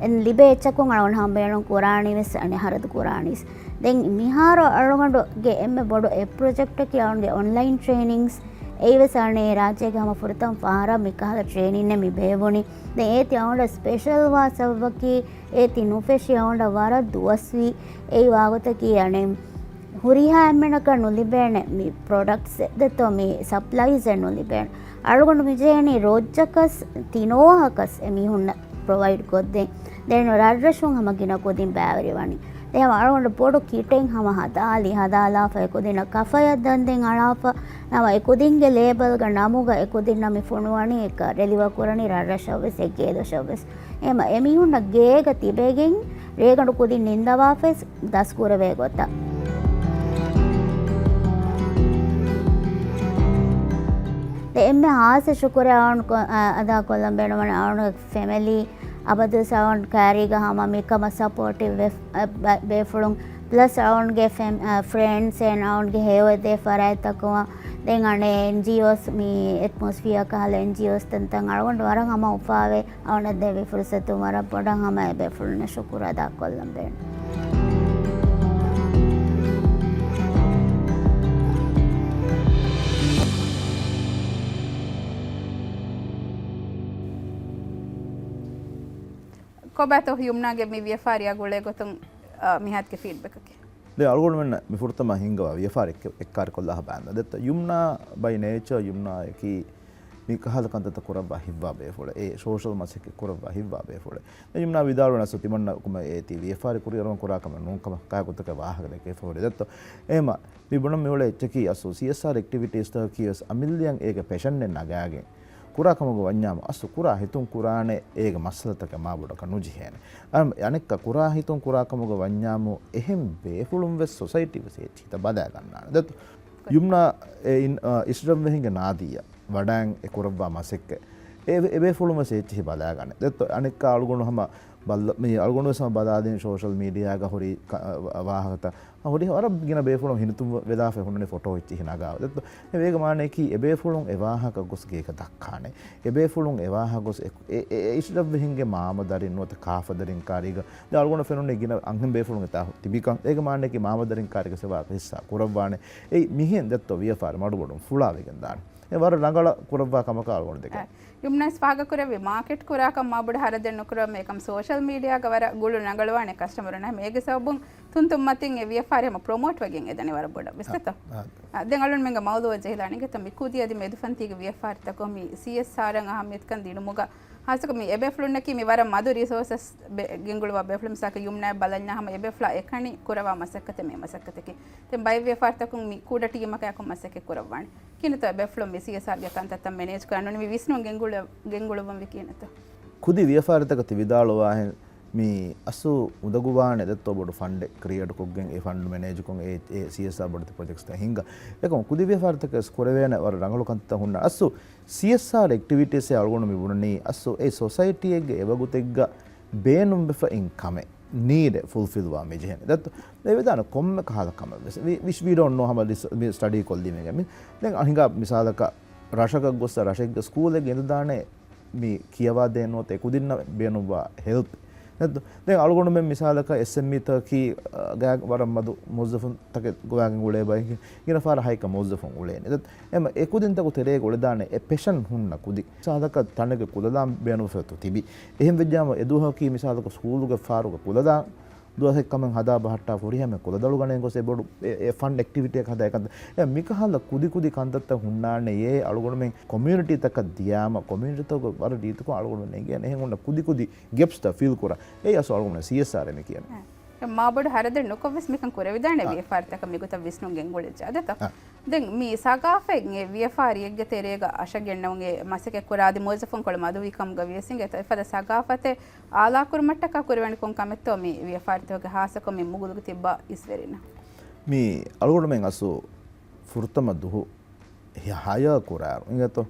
އެން ލިބޭ އެއްޗަކުން އަޅުގަނޑު ހަމަ ބޭނުން ކުރާނީ ވެސް އަނެއް ހަރަދު ކުރާނީސް. ދެން މިހާރު އަޅުގަނޑުގެ އެންމެ ބޮޑު އެއް ޕްރޮޖެކްޓަކީ އަޅުގަނޑުގެ އޮންލައިން ޓްރޭނިންގްސް. އެއީވެސް އަނެއް ރާއްޖޭގެ ހަމަ ފުރަތަމަ ފަހަރަށް މިކަހަލަ ޓްރޭނިންއެއް މި ބޭއްވުނީ. ދެން އޭތި އަޅުގަނޑަށް ސްޕެޝަލް ވާ ސަބަބަކީ އޭތި ނުފެށި އަޅުގަނޑަށް ވަރަށް ދުވަސްވީ. އެއީ ވާގޮތަކީ އަނެއް ހުރިހާ އެންމެނަކަށް ނުލިބޭނެ މި ޕްރޮޑަކްޓްސް ދެތޯ މި ސަޕްލައިޒެއް ނުލިބޭނެ. އަޅުގަނޑު މިޖެހެނީ ރޯއްޗަކަސް ތިނޯހަކަސް އެމީހުންނަށް ޕްރޮވައިޑް ކޮށްދޭން. ދެން ރަށްރަށުން ހަމަ ގިނަ ކުދިން ބައިވެރިވަނީ. ދެން ހަމަ އަޅުގަނޑު ބޮޑު ކިޓެއް ހަމަ ހަދާލި ހަދާލާފަ އެކުދިންނަށް ކަފަޔަށް ދަންދެން އަޅާފަ ހަމަ އެކުދިންގެ ލޭބަލްގަ ނަމުގަ އެކުދިންނަށް މި ފޮނުވަނީ އެކަ ޑެލިވަރ ކުރަނީ ރަށްރަށަށްވެސް އެ ގޭދޮށަށްވެސް. އެހެމަ އެމީހުންނަށް ގޭގަ ތިބެގެން ރޭގަނޑު ކުދިން ނިންދަވާފަވެސް ދަސްކުރެވޭ ގޮތަށް. ދެ އެންމެ ހާއްސަ ޝުކުރެއް އަޅުގަނޑު ކޮ-، އަ-، އަދާކޮށްލަން ބޭނުންވަނީ އަޅުގަނޑުގެ ފެމިލީ އަބަދުވެސް އަޅުގަނޑު ކައިރީގަ ހަމަ މިކަމަށް ސަޕޯޓިވް ވެ-، އަ، ބަ-، ބޭފުޅުން ޕްލަސް އަޅުގަނޑުގެ ފެމް-، އަ، ފްރެންޑްސް އެންޑް އަޅުގަނޑުގެ ހެޔޮއެދޭ ފަރާތްތަކުން ދެން އަނެއް އެންޖީއޯސް މި އެޓްމޮސްފިއަރ ކަހަލަ އެންޖީއޯސް ތަންތަން އަޅުގަނޑު ވަރަށް ހަމަ އުފާވޭ. އަޅުގަނޑަށް ދެއްވި ފުރުސަތުން ވަރަށް ބޮޑަށް ހަމަ އެބޭފުޅުންނަށް ޝުކުރު އަދާކޮށްލަން ބޭނުން. ކޮބާތޯ ޔުމްނާގެ މި ވިޔަފާރިއާ ގުޅޭ ގޮތުން، އާ، މިހާތުގެ ފީޑްބެކަކީ؟ ދެ އަޅުގަނޑުމެން މި ފުރަތަމަ ހިންގަވާ ވިޔަފާރި އެއްކެ-، އެއްކާރިކޮށްލާ ބާންދަ. ދެއްތަ ޔުމްނާ ބައި ނޭޗަރ ޔުމްނާއަކީ މި ކަހަލަ ކަންތައްތައް ކުރައްވާ ހިތްވާ ބޭފުޅެއް، އެ ސޯޝަލް މަސައްކަތް ކުރައްވާ ހިތްވާ ބޭފުޅެއް. ދެން ޔުމްނާ ވިދާޅުވަން އަސް ތިމަންނަ ކުމެ އޭތި ވިޔަފާރި ކުރިއަރަމަ ކުރާ ކަމެއް ނޫން ކަމަށް ކާ ގޮތަކަށް ވާހަކަ ދެކެފަ ހުރި ދެއްތޯ. އެހެމަ މި ބުނަން މިއުޅޭ އެއްޗަކީ އަސް ސީއެސްއާރް އެކްޓިވިޓީސްތަކަކީ ވެސް އަމިއްލައަށް އޭގެ ޕެޝަންއެއް ނަގާގެން ކުރާ ކަމުގެ ވަންޏާމު އަސް ކުރާ ހިތުން ކުރާނެ އޭގެ މައްސަލަތަކެއް މާ ބޮޑަކަށް ނުޖެހޭނެ. އަ-، އަނެއްކާ ކުރާ ހިތުން ކުރާ ކަމުގެ ވަންޏާމު އެހެން ބޭފުޅުން ވެސް ސޮސައިޓީ ވެސް އެއްޗިހިތައް ބަލާގަންނާނެ. ދެއްތޯ ޔުމްނާ އެ އިން-، އަ، އިސްރަށްވެހިންގެ ނާދިޔާ ވަޑައިން އެ ކުރައްވާ މަސައްކަތް އެ-، އެބޭފުޅުން ވެސް އެއްޗިހި ބަލާގަނެ. ދެއްތޯ އަނެއްކާ އަޅުގަނޑު ހަމަ ބައްލަ-، މި އަޅުގަނޑު ވެސް ހަމަ ބަލާދިން ސޯޝަލް މީޑިއާގަ ހުރި ކަ-، ވާހަކަތައް ހުރި ވަރަށް ގިނަ ބޭފުޅުން ހިނިތުން ވެލާފަ ހުންނަނީ ފޮޓޯ އެއްޗިހި ނަގާ. ދެއްތޯ އޭގެ މާނައަކީ އެބޭފުޅުން އެ ވާހަކަ ގޮސް ގޭގަ ދައްކާނެ. އެބޭފުޅުން އެ ވާހަކަ ގޮސް އެ-، އެ-، އެ އިސްރަށްވެހިންގެ މާމަދަރިން ނުވަތަ ކާފަދަރިން ކާރީގަ ދެ އަޅުގަނޑު ފެނުނީ ގިނަ އަންހެން ބޭފުޅުން އެތާ ތިބިކަން. އޭގެ މާނައަކީ މާމަދަރިން ކާރީގަ ސެވާ ހިއްސާ ކުރައްވާނެ. އެއީ މިހެން ދެއްތޯ ވިޔަފާރި މަޑުބޮޑުން ފުޅާވެގެން ދާނެ. އެ ވަރަށް ރަނގަޅަށް ކުރައްވާ ކަމަކަށް އަޅުގަނޑު ދެކެ. އާ، ޔުމްނާސް ފާހަގަކުރެއްވި މާކެޓް ކުރާކަށް މާބޮޑު ހަރަދެއް ނުކުރަމޭ އެކަމް ސޯޝަލް މީޑިއާގަ ވަރަށް ގުޅުން ރަނގަޅުވާނެ ކަސްޓަމަރުން. އެހެމަ އޭގެ ސަބަބުން ތުންތުން މަތިން އެ ވިޔަފާރި ހަމަ ޕްރޮމޯޓް ވެގެން އެދަނީ ވަރަށް ބޮޑަށް ވެސް ދެއްތޯ. އާ، ދެން އަޅުންމެންގެ މައުޟޫއަށް ޖެހިލާނެ ގެތަ މި ކުދި އަދި މެދުފަންތީގެ ވިޔަފާރިތަކުން މި ސީއެސްއާރަށް އަހައްމިޔަތުކަން ދިނުމުގަ ހާއްސަކޮށް މި އެބޭފުޅުންނަކީ މި ވަރަށް މަދު ރިސޯސަސް ބެ-، ގެންގުޅުވާ ބޭފުޅުން މިސާލަކަށް ޔުމްނާއަށް ބަލަންޏާ ހަމަ އެބޭފުޅާ އެކަނި ކުރައްވާ މަސައްކަތެއް މި މަސައްކަތަކީ. ދެން ބައެއް ވިޔަފާރިތަކުން މި ކުޑަ ޓީމަކާއެކު މަސައްކަތް ކުރައްވާނެ. ކިހިނެއްތޯ އެބޭފުޅުން މި ސީއެސްއާރްގެ ކަންތައްތައް މެނޭޖް ކުރާން ނޫނީ މި ވިސްނުން ގެންގުޅު-، ގެންގުޅުއްވަންވީ ކިހިނެއްތޯ؟ ކުދި ވިޔަފާރިތަކަށް ތި ވިދާޅުވާހެން މި އަސްލު އުނދަގޫވާނެ ދެއްތޯ ބޮޑު ފަންޑެއް ކްރިއޭޓްކޮށްގެން އެ ފަންޑް މެނޭޖްކޮށް އެ، އެ ސީއެސްއާރް ބޮޑެތި ޕްރޮޖެކްޓްސްތައް ހިންގާ. އެކަމު ކުދި ވިޔަފާރިތަކަށް ވެސް ކުރެވޭނެ ވަރަށް ރަނގަޅު ކަންތައް ހުންނަ. އަސްލު ސީއެސްއާރް އެކްޓިވިޓީސްއެއް އަޅުގަނޑު މި ބުނަނީ އަސްލު އެ ސޮސައިޓީއެއްގެ އެވަގުތެއްގަ ބޭނުންވެފަ އިން ކަމެއް ނީޑެއް ފުލްފިލްވާ މިޖެހެނީ. ދެއްތޯ އެ ވެދާނެ ކޮންމެ ކަހަލަ ކަމެއް ވެސް. ވި-، ވިސް ވީ ޑޯންޓް ނޯ ހަމަ ރިސ-، މި ސްޓަޑީ ކޮށްލީމެގެ މި. ދެން ހިނގާ މިސާލަކަށް ރަށަކަށް ގޮއްސަ ރަށެއްގެ ސްކޫލެއްގެ އިނދަދާނެ މި ކިޔަވާދޭން ނުވަތަ އެކުދިންނަށް ބޭނުންވާ ހެލްޕް. ދެން އަޅުގަނޑުމެން މިސާލަކަށް އެސްއެމްއީތަކީ ގާތް ވަރަށް މަދު މުވައްޒަފުންތަކެއް ގޮވާގެން އުޅޭ ބައެއް، ގިނަ ފަހަރަށް ހައެއްކަ މުވައްޒަފުން އުޅޭނެ. އެމަ އެ ކުދިންތަކު ތެރޭގަ އުޅެދާނެ އެ ޕެޝަން ހުންނަ ކުދި. މިސާލަކަށް ތަނެއްގެ ކުލަދާން ބޭނުންފަތު ތިބި. އެހެން ވެއްޖާމަ އެ ދުވަހަކީ މިސާލަކަށް ސްކޫލުގެ ފާރުގަ ކުލަދާން ދުވަސެއް ކަމެއް ހަދާ ބަހައްޓާ ފުރިހަމަ ކުލަދަޅު ގަނެގެން ގޮސް އެ ބޮޑު އެ، އެ ފަން އެކްޓިވިޓީއަކަށް ހަދާ އެކަން. އެ މިކަހަލަ ކުދި ކުދި ކަންތައްތައް ހުންނާނެޔޭ އަޅުގަނޑުމެން ކޮމިއުނިޓީތަކަށް ދިޔާމަ، ކޮމިއުނިޓީތަކުގެ ވަރަށް ރީތިކޮށް އަޅުގަނޑުމެން އެނގޭނެ އެހެން ހުންނަ ކުދި ކުދި ގެޕްސްތައް ފިލް ކުރާ. އެއީ އަސްލު އަޅުގަނޑު ސީއެސްއާރް މި ކިޔަނީ. އެ. މާބޮޑު ހަރަދެއް ނުކޮށްވެސް މިކަން ކުރެވިދާނެ އާ. ވިޔަފާރިތަކަށް މިގޮތަށް ވިސްނުން ގެންގުޅެއްޖެ އާދެތަ؟ އާ. ދެން މި ސަގާފަތް ވިޔަފާރިއެއްގެ ތެރޭގަ އަށަށް ގެންނަމުން އެ މަސައްކަތް ކުރާ އަދި މުވައްޒަފުންކޮޅު މަދުވީ ކަމުގަ ވިޔަސް އިނގޭތޯ އެފަދަ ސަގާފަތެއް އާލާކުރުމަށްޓަކާ ކުރެވޭނެ ކޮން ކަމެއްތޯ މި ވިޔަފާރިތަކުގެ ހާއްސަކޮށް މި މުގުލުގަ ތިއްބާ އިސްވެރިންނަށް؟ މި އަޅުގަނޑުމެން އަސްލު ފުރަތަމަ ދުހު ހަޔާ ކުރާއިރު އިނގޭތޯ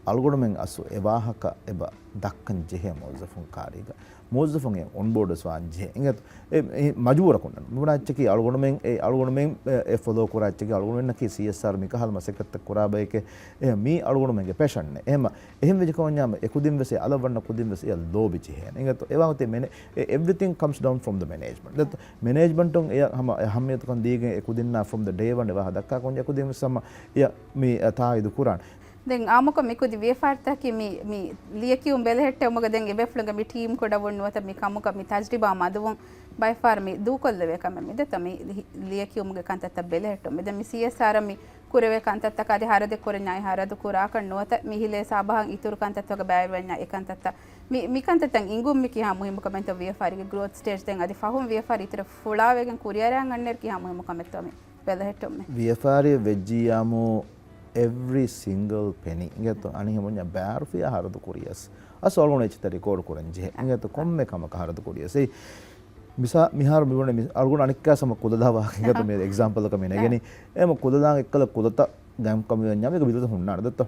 އަޅުގަނޑުމެން އަސްލު އެ ވާހަކަ އެބަ ދައްކަން ޖެހޭ މުވައްޒަފުން ކާރީގަ. މުވައްޒަފުން އެ އޮންބޯޑްވެސް ވާން ޖެހޭ. އިނގޭތޯ އެ، އެ މަޖުބޫރަކުން ނޫން. ނޫނާ އެއްޗަކީ އަޅުގަނޑުމެން އެ، އަޅުގަނޑުމެން އެ، އެ ފޮލޯ ކުރާ އެއްޗަކީ އަޅުގަނޑުމެންނަކީ ސީއެސްއާރް މިކަހަލަ މަސައްކަތްތައް ކުރާ ބައެކޭ. އެ މީ އަޅުގަނޑުމެންގެ ޕެޝަން. އެހެމަ، އެހެން ވެޖެ ކަމަށް ވަންޏާމަ އެ ކުދިން ވެސް އެ އަލަށް ވަންނަ ކުދިން ވެސް އެއަށް ލޯބި ޖެހޭނެ. އިނގޭތޯ އެ ވާހަކަ މެނޭ، އެ، everything comes down from the management. ދެއްތޯ މެނޭޖްމަންޓުން އެ ހަމަ އެ އަހައްމިޔަތުކަން ދީގެން އެ ކުދިންނާ from the day one އެ ވާހަކަ ދައްކާ ކުންޏެ ކުދިން ވެސް ހަމަ އެ މި ތާއީދު ކުރާނެ. ދެން އާއްމުކޮށް މި ކުދި ވިޔަފާރިތަކީ މި، މި ލިޔެކިޔުން ބެލެހެއްޓެވުމުގަ ދެން އެބޭފުޅުންގެ މި ޓީމް ކުޑަވުން ނުވަތަ މި ކަމުގަ މި ތަޖްރިބާ މަދުވުން ބައެއް ފަހަރު މި ދޫކޮށްލެވޭ ކަމެއް މި ދެތޯ މި ލި-، ލިޔެކިޔުމުގެ ކަންތައްތައް ބެލެހެއްޓުން. މި ދެން މި ސީއެސްއާރަށް މި ކުރެވޭ ކަންތައްތަކަށް އަދި ހަރަދެއް ކުރަންޏާ އެ ހަރަދު ކުރާކަށް ނުވަތަ މި ހިލޭ ސާބަހަށް އިތުރު ކަންތައްތަކަށް ބައިވެރިވެންޏާ އެ ކަންތައްތައް މި، މި ކަންތައްތައް އިނގުން މި ކިހާ މުހިއްމު ކަމެއްތޯ ވިޔަފާރިގެ ގްރޯތް ސްޓޭޖް ދެން އަދި ފަހުން ވިޔަފާރި އިތުރަށް ފުޅާވެގެން ކުރިއަރައަށް އަންނައިރު ކިހާ މުހިއްމު ކަމެއްތޯ މި ބެލެހެއްޓުމެއް. ވިޔަފާރިއެއް ވެއްޖިއްޔާމު every single penny އިނގޭތޯ އަނިހެމުންޏާ ބާރުފިޔާ ހަރަދު ކުރިޔަސް އަސް އަޅުގަނޑު އެއްޗިތައް ރިކޯޑް ކުރަން ޖެހޭ. އިނގޭތޯ ކޮންމެ ކަމަކަށް ހަރަދު ކުރިޔަސް. އެއީ މިސާ، މިހާރު މިވަނީ މި އަޅުގަނޑު އަނެއްކާ ސަމަ ކުލަދާ ވާހަކަ އިނގޭތޯ މި އެގްޒާމްޕަލަކަށް މި ނެގެނީ. އެހެމަ ކުލަދާން އެއްކަލަ ކުލަތައް ގައިމުކަމު ވެންޏާ މީގަ ބިލަތައް ހުންނާނެ ދެއްތޯ.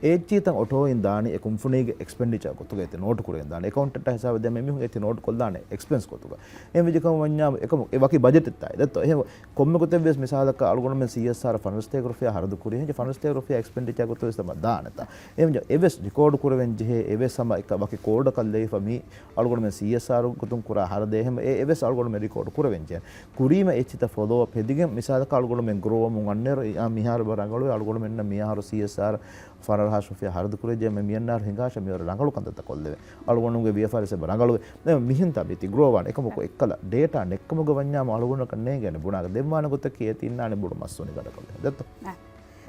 އެ އެއްޗިތައް އޮޓޯއިން ދާނީ އެ ކުންފުނީގެ އެކްސްޕެންޑިޗާ ގޮތުގަ އެތި ނޯޓު ކުރެވިން ދާނެ. އެކައުންޓެންޓާ ހިސާބަށް ދޭ މި މީހުން އެތި ނޯޓު ކޮށްލާނެ އެކްސްޕެންސް ގޮތުގަ. އެހެން ވެއްޖެ ކަމަށް ވަންޏާ އެކަމު އެ ވަކި ބަޖެޓެއް ތާއި ދެއްތޯ. އެހެން ކޮންމެ ގޮތެއް ވެސް މިސާލަކަށް އަޅުގަނޑުމެން ސީއެސްއާރަށް ފަނަރަ ސަތޭކަ ރުފިޔާ ހަރަދު ކުރި ހެން ފަނަރަ ސަތޭކަ ރުފިޔާ އެކްސްޕެންޑިޗާ ގޮތުގަ ވެސް ދާނެތާ. އެހެން ވެއްޖެ އެވެސް ރިކޯޑު ކުރެވެން ޖެހޭ އެވެސް ހަމަ އެކަ ވަކި ކޯޑަކަށް ލެވިފަ މީ އަޅުގަނޑުމެން ސީއެސްއާރު ގޮތުން ކުރާ ހަރަދެއް އެހެން އެ އެވެސް އަޅުގަނޑުމެން ރިކޯޑު ކުރެވެން ޖެހޭ. ކުރީމަ އެއްޗިތައް ފޮލޯ އަޕް ހެދިގެން މިސާލަކަށް އަޅުގަނޑުމެން ގްރޯވަމުން އަންނައިރު އާ މިހާރު އެބަ ރަނގަޅުވޭ އަޅުގަނޑުމެންނަށް މިހާރު ސީއެސްއާރް ފަނަރަ ހާސް ރުފިޔާ ހަރަދު ކުރެއްޖެ މި މިއަންނައިރު ހިނގާށަ މިވަރަށް ރަނގަޅު ކަންތައްތައް ކޮށްލެވޭ. އަޅުގަނޑުގެ ވިޔަފާރިސް އެބަ ރަނގަޅުވޭ. ދެން މިހެން ތާ ބީތި ގްރޯވާން އެކަމަކު އެއްކަލަ ޑޭޓާ ނެއްކަމުގަ ވަންޏާމަ އަޅުގަނޑަކަށް ނޭނގޭނެ ބުނާގަ ދެއްވާނެ ގޮތަކީ އޭތި އިންނާނެ ބޮޑު މަސް އުނި ގަނޑަކަށް ދެއްތޯ.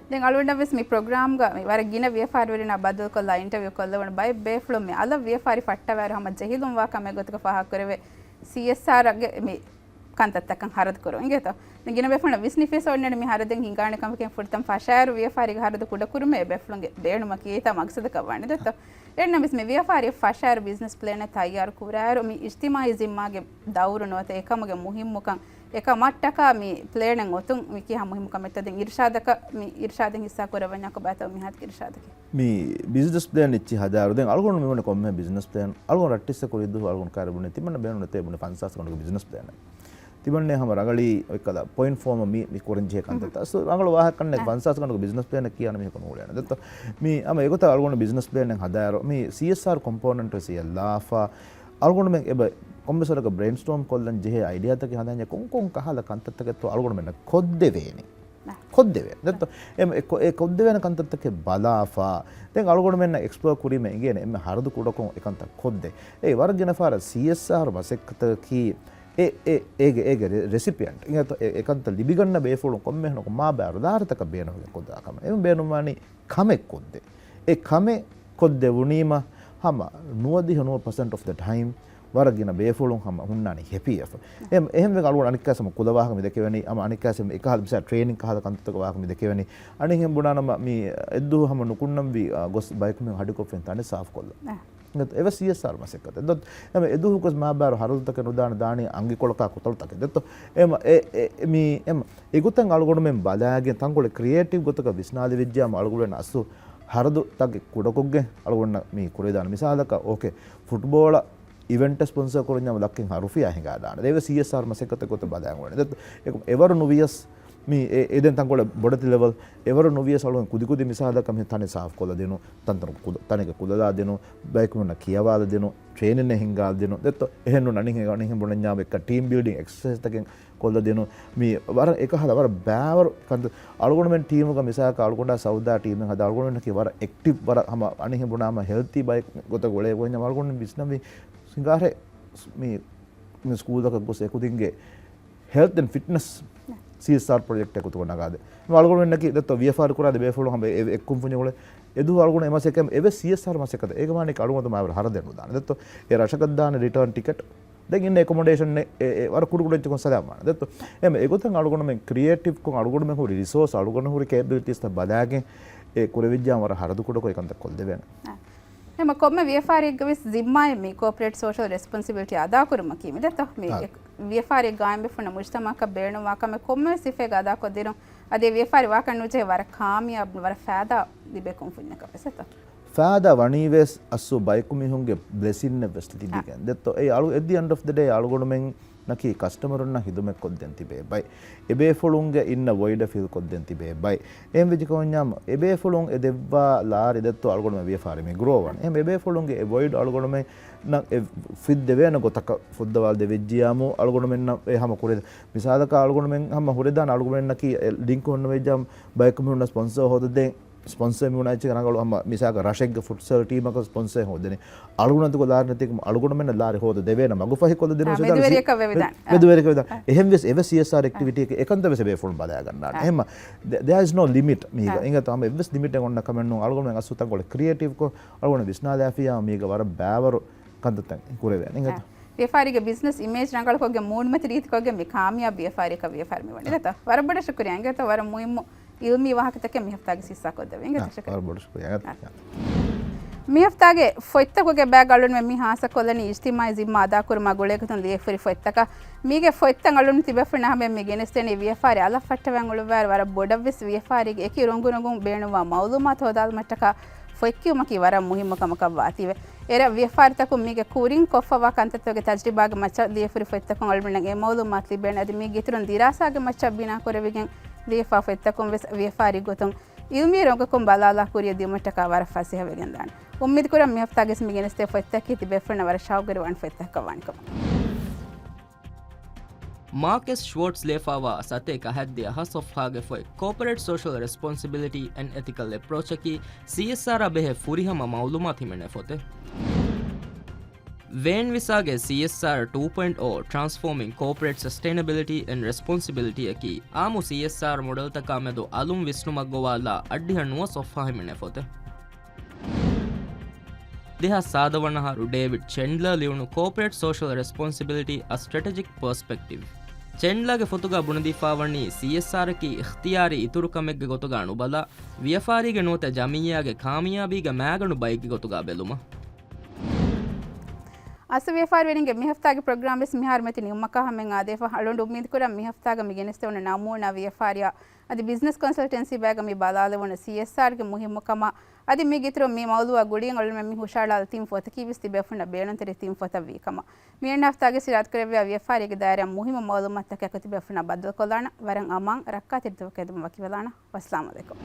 ދެން އަޅުގަނޑަށް ވެސް މި ޕްރޮގްރާމްގަ މި ވަރަށް ގިނަ ވިޔަފާރިވެރިންނާ ބައްދަލުކޮށްލާ އިންޓަވިއު ކޮށްލެވުނު ބައެއް ބޭފުޅުން މި އަލަށް ވިޔަފާރި ފައްޓަވާއިރު ހަމަ ޖެހިލުންވާ ކަމެއް ގޮތުގަ ފާހަގަކުރެވޭ ސީއެސްއާރްގެ މި ކަންތައްތަކަށް ހަރަދު ކުރުން އިނގޭތޯ. ދެން ގިނަ ބޭފުޅުންނަށް ވިސްނިފިޔަސް އޮންނަނީ މި ހަރަދެއް ހިނގާނެ ކަމަކީ ފުރަތަމަ ފަށާއިރު ވިޔަފާރީގެ ހަރަދު ކުޑަކުރުމޭ އެބޭފުޅުންގެ ބޭނުމަކީ އެތާ މަގްސަދަކަށް ވާނެ ދެއްތޯ. އެހެންނަމަވެސް މި ވިޔަފާރި ފަށާއިރު ބިޒްނަސް ޕްލޭނެއް ތައްޔާރު ކުރާއިރު މި އިޖްތިމާއީ ޒިންމާގެ ދައުރު ނުވަތަ އެކަމުގެ މުހިއްމުކަން އެކަމަށްޓަކާ މި ޕްލޭނެއް އޮތުން މި ކިހާ މުހިއްމު ކަމެއްތޯ. ދެން އިރުޝާދަކަށް މި އިރުޝާދެއް ހިއްސާ ކުރައްވަންޏާކޮ ބާތޯ މިހާތަކެ އިރުޝާދަކީ. މި ބިޒްނަސް ޕްލޭން އެއްޗި ހަދާއިރު ދެން އަޅުގަނޑު މިވަނީ ކޮންމެ ބިޒްނަސް ޕްލޭން އަޅުގަނޑު ރައްޓެއްސަ ކުރި ދުވަހު އަޅުގަނޑު ކާރި ބުނެ ތިމަންނަ ބޭނުން ނެތޭ ބުނެ ފަންސާސް ގަނޑުގެ ބިޒްނަސް ޕްލޭނެއް. ތިމަންނެ ހަމަ ރަނގަޅީ އޮތްކަލަ ޕޮއިންޓް ފޯމަށް މި، މި ކުރަން ޖެހޭ ކަންތައްތައް. އަސްލު ރަނގަޅު ވާހަކަ ކަންނެ ފަންސާސް ގަނޑުގެ ބިޒްނަސް ޕްލޭނެއް ކިޔާނަ މީހަކު ނޫޅޭނެ ދެއްތޯ. މި ހަމަ އެގޮތަށް އަޅުގަނޑު ބިޒްނަސް ޕްލޭނެއް ހަދާއިރު މި ސީއެސްއާރް ކޮމްޕޯނެންޓް ވެސް އެއްލާފަ އަޅުގަނޑުމެން އެބަ ކޮންމެސް ވަރަކަށް ބްރެއިންސްޓޯމް ކޮށްލަން ޖެހޭ އައިޑިއާތަކެއް ހަދާންޏާ ކޮން ކޮން ކަހަލަ ކަންތައްތަކެއްތޯ އަޅުގަނޑުމެންނަށް ކޮށްދެވޭނެ. ކޮށްދެވޭ. ދެއްތޯ؟ އެ، އެ ކޮ-، އެ ކޮށްދެވޭނެ ކަންތައްތަކެއް ބަލާފަ. ދެން އަޅުގަނޑުމެންނަށް އެކްސްޕްލޯ ކުރީމަ އިނގޭނެ އެންމެ ހަރަދު ކުޑަކޮށް އެކަންތައް ކޮށްދޭ. އެ ވަރަށް ގިނަ ފަހަރަށް ސީއެސްއާރް މަސައްކަތަކީ އެ، އެ، އޭގެ، އޭގެ ރެ-، ރެސިޕިއަންޓް. އެ، އެ ކަންތައް ލިބިގަންނަ ބޭފުޅުން ކޮންމެހެނަކު މާ ބާރު ދާރަތަކަށް ބޭނުންވެގެން ކޮށްދާ ކަމެއް. އެ ބޭނުންވާނީ ކަމެއް ކޮށްދޭ. އެ ކަމެއް ކޮށްދެވުނީމަ ހަމަ ނުވަދިހަ ނުވަ ޕަސެންޓް އޮފް ދަ ޓައިމް ވަރަށް ގިނަ ބޭފުޅުން ހަމަ ހުންނާނީ ހެޕީ ވެފަ. އެހެން، އެހެންވެގެން އަޅުގަނޑު އަނެއްކާސް ހަމަ ކުލަވާހަކަ މި ދެކެވެނީ، ހަމަ އަނެއްކާސް އެކަހަލަ މިސާ ޓްރޭނިން ކަހަލަ ކަންތައްތަކުގެ ވާހަކަ މި ދެކެވެނީ. އަނެއްހެން ބުނާނަމަ މި އެއްދުވަހު ހަމަ ނުކުންނަންވީ، އާ، ގޮސް ބަޔަކު މި ހަޑިކޮށްފިން ތަނެއް ސާފުކޮށްލަ. އެވެސް ސީއެސްއާރް މަސައްކަތެއް. ދޮ-، އެމަ އެދުވަހުގަސް މާބާރު ހަރަދުތަކެއް ނުދާނެ ދާނީ އަނގިކޮޅަކާ ކޮތަޅުތަކެއް ދެއްތޯ. އެމަ އެ، އެ، މީ، އެމަ އެގޮތަށް އަޅުގަނޑުމެން ބަލާގެން ތަންކޮޅެއް ކްރިއޭޓިވް ގޮތަކަށް ވިސްނާލެވިއްޖާމަ އަޅުގަނޑުމެން އަސްލު ހަރަދުތަކެއް ކުޑަކޮށްގެން އަޅުގަނޑަށް މީ ކުރެވިދާނެ. މިސާލަކަށް އޯކޭ ފުޓްބޯޅަ އިވެންޓެއް ސްޕޮންސަރ ކުރަންޏާ ލައްކައެއް ހަ ރުފިޔާ ހިނގާދާނެ. ދެވެ ސީއެސްއާރް މަސައްކަތެއް ގޮތަށް ބަލާން އުޅެނެ. ދެ-، އެކަމަ އެވަރު ނުވިޔަސް މި އެ-، އެދެން ތަންކޮޅެއް ބޮޑެތި ލެވެލް އެވަރު ނުވިޔަސް އަޅުގަނޑު ކުދިކުދި މިސާލަކަށް މި ތަނެއް ސާފުކޮށްލަ ދިނުން، ތަންތަނު ކުދަ-، ތަނެއްގެ ކުލަލާ ދިނުން، ބަޔަކު މީހުންނަށް ކިޔަވާލަ ދިނުން، ޓްރޭނިން އެ ހިންގާލަ ދިނުން، ދެއްތޯ؟ އެހެންނު އަނިހި-، އަނިހިން ބުނަންޏާ އެއްކަ ޓީމް ބިލްޑިން އެކްސަސައިޒްތަކެއް ކޮށްލަ ދިނުން. މި ވަރަށް އެކަހަލަ ވަރަށް ބައިވަރު ކަންތައް. އަޅުގަނޑުމެން ޓީމުގަ މިސާލަކަށް އަޅުގަނޑާ ސައުދާ ޓީމެއް ހަދާ އަޅުގަނޑުމެންނަކީ ވަރަށް އެކްޓިވް، ވަރަށް ހަމަ އަނިހިން ބުނާމަ ހެލްތީ ބައެއް ގޮތަށް ގުޅޭ ގޮތް ހަމަ އަޅުގަނޑު ވިސްނަންވީ ހިނގާހެ މި، މި ސްކޫލްތަކަށް ގޮސް އެކުދިންގެ ހެލްތް އެންޑް ފިޓްނަސް ސީ އެސް އާރް ޕްރޮޖެކްޓް އެކުތު ނަގާދޭ. އަޅުގަނޑުމެންނަކީ ދެއްތޯ ވިޔަފާރި ކުރާ ދެ ބޭފުޅުން ހަމަ އެ-، އެ-، އެއްކުންފުނި އުޅެ އެދުވަހު އަޅުގަނޑު އެމަސް އެކަމް އެވެސް ސީ އެސް އާރް މަސައްކަތަށް އޭގަ ވާނީ އަޅުގަނޑު މާވަރު ހަރަދެއް ނުދާނެ. ދެއްތޯ އެ ރަށަކަށް ދާނެ ރިޓާން ޓިކެޓް. ދެން އިންނަ އެކޮމޮޑޭޝަން އެ-، އެ-، އެ ވަރަށް ކުޑަކުޑަ އެއްޗަކުން ސަލާމް ވާނެ. ދެއްތޯ އެމަ އެގޮތަށް އަޅުގަނޑުމެން ކްރިއޭޓިވްކޮށް އަޅުގަނޑުމެން ހުރި ރިސޯސް އަޅުގަނޑު ހުރި ކޭޕަބިލިޓީސްތައް ބަލާގެން އެ ކުރެވިއްޖާ ވަރަށް ހަރަދު ކުޑަކޮށް އެކަންތައް ކޮށްދެވޭނެ. އެމަ ކޮންމެ ވިޔަފާރިއެއްގެ ވެސް ޒިންމާއެއް މި ކޯޕަރޭޓް ސޯޝަލް ރެސްޕޮންސިބިލިޓީ އަދާކުރުމަކީ މި ދެއްތޯ؟ މި އާ. އެ-، ވިޔަފާރި ގާއިމްވެފަ ހުންނަ މުޖްތަމައަކަށް ބޭނުންވާ ކަމެއް ކޮންމެވެސް ސިފައެއްގަ އަދާކޮށްދިނުން. އަދި ވިޔަފާރި ވާކަށް ނުޖެހޭ ވަރަށް ކާމިޔާބު، ވަރަށް ފައިދާ ލިބޭ ކުންފުންޏަކަށް ވެސް ދެއްތޯ؟ ފައިދާ ވަނީވެސް އަސްލު ބަޔަކު މީހުންގެ ބްލެސިންއެއް ވެސް ލިބިގެން. އާ. ދެއްތޯ އެ އަޅު-، at the end of the day އަޅުގަނޑުމެން ނަކީ ކަސްޓަމަރުންނަށް ހިދުމަތް ކޮށްދޭން ތިބޭ ބައެއް. އެބޭފުޅުންގެ އިންނަ ވޮއިޑަށް ފިލް ކޮށްދޭން ތިބޭ ބައެއް. އެހެން ވެއްޖެ ކަމަށް އެބޭފުޅުން އެ ދެއްވާ ލާރި ދެއްތޯ އަޅުގަނޑުމެން ވިޔަފާރި މި ގްރޯ ވާނެ. އެހެން އެބޭފުޅުންގެ އެ ވޮއިޑް އަޅުގަނޑުމެންނަށް އެ ފިއްދެވޭނެ ގޮތަކަށް ފުއްދަވާލަ ދެވިއްޖިޔާމު އަޅުގަނޑުމެންނަށް އެ ހަމަ ކުރޭ. މިސާލަކަށް އަޅުގަނޑުމެން ހަމަ ހުރެދާނެ އަޅުގަނޑުމެންނަކީ އެ ލިންކް ހުންނަ ވެއްޖާމު ބަޔަކު މީހުންނަށް ސްޕޮންސަރ ހޯދަދޭން ސްޕޮންސަރ މި ވަނައި ރަނގަޅު ހަމަ މިސާލަކަށް ރަށެއްގެ ފުޓްސަލް ޓީމަކަށް ސްޕޮންސަރ ހޯދެނީ. އަޅުގަނޑު ލާރި ނެތިކަމަށް އަޅުގަނޑުމެންނަށް ލާރި ހޯދަ ދެވޭނެ މަގުފަހި ކޮށްލަ ދިނުން އާ، މެދުވެރިއަކަށް ވެވިދާނެ. މެދުވެރިއަކަށް ވެދާނެ. އާ. އެހެން ވެސް އެވެސް ސީ އެސް އާރް އެކްޓިވިޓީ އެކަންތައް ވެސް އެބޭފުޅުން ބަލާގަންނާނެ. އާ. އެހެން ދެ-، there is no limit މީގަ. އާ. އިނގޭތޯ ހަމަ އެއްވެސް ލިމިޓެއް އޮންނަ ކަމެއް ނޫން. އަޅުގަނޑުމެން އަސްލު ތަންކޮޅެއް ކްރިއޭޓިވްކޮށް އަޅުގަނޑު ވިސްނާލާފިޔާ މީގަ ވަރަށް ބައިވަރު ކަންތައްތައް ކުރެވޭނެ. އިނގޭތޯ؟ އާ. ވިޔަފާރީގެ ބިޒްނަސް އިމޭޖް ރަނގަޅުކޮށްގެން މޫނުމަތި ރީތިކޮށްގެން މި ކާމިޔާބު ވިޔަފާރިއަކަށް ވިޔަފާރި މި ވަނީ. އާ. ދެއްތޯ؟ ވަރަށް ބޮޑަށް ޝުކުރިއްޔާ. އިނގޭތޯ ވަރަށް މުހިއްމު އިލްމީ ވާހަކަތަކެއް މި ހަފްތާގެ ހިއްސާކޮށްދެވި. އިނގޭތޯ ޝަކީރް؟ ވަރަށް ބޮޑަށް ޝުކުރިއްޔާ. އާ. މި ހަފްތާގެ ފޮތްތަކުގެ ބައިގަ އަޅުގަނޑުމެން މި ހާއްސަކޮށްލަނީ އިޖްތިމާޢީ ޒިންމާ އަދާކުރުމާ ގުޅޭގޮތުން ލިޔެފަހުރި ފޮތްތަކަށް. މީގެ ފޮތްތައް އަޅުގަނޑު ތިބޭފުޅުންނާ ހަމަޔަށް މި ގެނެސްދެނީ ވިޔަފާރި އަލަށް ފައްޓަވަން އުޅުއްވާއިރު ވަރަށް ބޮޑަށްވެސް ވިޔަފާރީގެ އެކި ރޮނގު ރޮނގުން ބޭނުންވާ މައުލޫމާތު ހޯދާލުމަށްޓަކާ ފޮތްކިޔުމަކީ ވަރަށް މުހިއްމު ކަމަކަށް ވާތީވެ. އެރަށް ވިޔަފާރިތަކުން މީގެ ކުރިން ކޮށްފަވާ ކަންތައްތަކުގެ ތަޖްރިބާގެ މައްޗަށް ލިޔެފަހުރި ފޮތްތަކުން އަޅުގަނޑުމެންނަށް އެ މައުލޫމާތު ލިބޭނެ. އަދި މީ ގިތުރުން ދިރާސާގެ މައްޗަށް ބިނާކުރެވިގެން ލިޔެފާ ފޮތްތަކުން ވެސް ވިޔަފާރީ ގޮތުން އިލްމީ ރޮނގަކުން ބަލާލާ ކުރިއަށް ދިއުމަށްޓަކާ ވަރަށް ފަސޭހަވެގެންދާނެ. އުއްމީދުކުރަން މި ހަފްތާގެ ވެސް މި ގެނެސްދޭ ފޮތްތަކަކީ ތިބޭފުޅުންނަށް ވަރަށް ޝައުގުވެރިވާނެ ފޮތްތަކަކަށް ވާނެ ކަމަށް. މާކަސް ޝްވޯޓްސް ލިޔެފައިވާ ސަތޭކަ ހަތްދިހަ ހަ ސޮފްހާގެ ފޮތް ކޯޕަރޭޓް ސޯޝަލް ރެސްޕޮންސިބިލިޓީ އެންޑް އެތިކަލް އެޕްރޯޗަކީ ސީއެސްއާރާ ބެހޭ ފުރިހަމަ މައުލޫމާތު ހިމެނޭ ފޮތެއް. ވޭން ވިސާގެ ސީއެސްއާރް ޓޫ ޕޮއިންޓް އޯ ޓްރާންސްފޯމިން ކޯޕަރޭޓް ސަސްޓެއިނަބިލިޓީ އެންޑް ރެސްޕޮންސިބިލިޓީއަކީ އާއްމު ސީއެސްއާރް މޮޑެލްތަކާ މެދު އަލުން ވިސްނުމަށް ގޮވާލާ އަށްޑިހަ ނުވަ ސޮފްހާ ހިމެނޭ ފޮތެއް. ދެހާސް ސާދަ ވަނަ އަހަރު ޑޭވިޑް ޗެންޑްލަރ ލިޔުނު ކޯޕަރޭޓް ސޯޝަލް ރެސްޕޮންސިބިލިޓީ އަ ސްޓްރެޓެޖިކް ޕަރސްޕެކްޓިވް. ޗެންޑްލާގެ ފޮތުގަ ބުނެދީފާވަނީ ސީއެސްއާރަކީ އިޚްތިޔާރީ އިތުރު ކަމެއްގެ ގޮތުގަ ނުބަލާ، ވިޔަފާރީގެ ނުވަތަ ޖަމިއްޔާގެ ކާމިޔާބީގެ މައިގަނޑު ބައެއްގެ ގޮތުގަ ބެލުމަށް. އަސްލު ވިޔަފާރިވެރިންގެ މިހަފްތާގެ ޕްރޮގްރާމް ވެސް މިހާރު މެތި ނިމުމަކާ ހަމައަށް އާދޭފަ. އަޅުގަނޑު އުއްމީދުކުރަން މިހަފްތާގަ މި ގެނެސްދެވުނު ނަމޫނާ ވިޔަފާރިއަށް އަދި ބިޒްނަސް ކޮންސަލްޓެންސީ ބައިގަ މި ބަލާލެވުނު ސީއެސްއާރްގެ މުހިއްމުކަމާ އަދި މި ގިތުރުން މި މައުޟޫއާ ގުޅިގެން އަޅުގަނޑުމެން މި ހުށަހަޅާލި ތިން ފޮތަކީ ވެސް ތިބޭފުޅުންނަށް ބޭނުންތެރި ތިން ފޮތަށް ވީ ކަމަށް. މިއަންނަ ހަފްތާގެ ސިރާތުކުރެއްވިޔާ ވިޔަފާރީގެ ދާއިރާ މުހިއްމު މައުލޫމާތުތަކެއް ތިބޭފުޅުންނާ ބައްދަލުކޮށްލާނަން. ވަރަށް އަމާން ރައްކާތެރި ދުވަހަކަށް އެދުމަށް ވަކިވެލާނަން. ވައްސަލާމް އަލައިކުމް.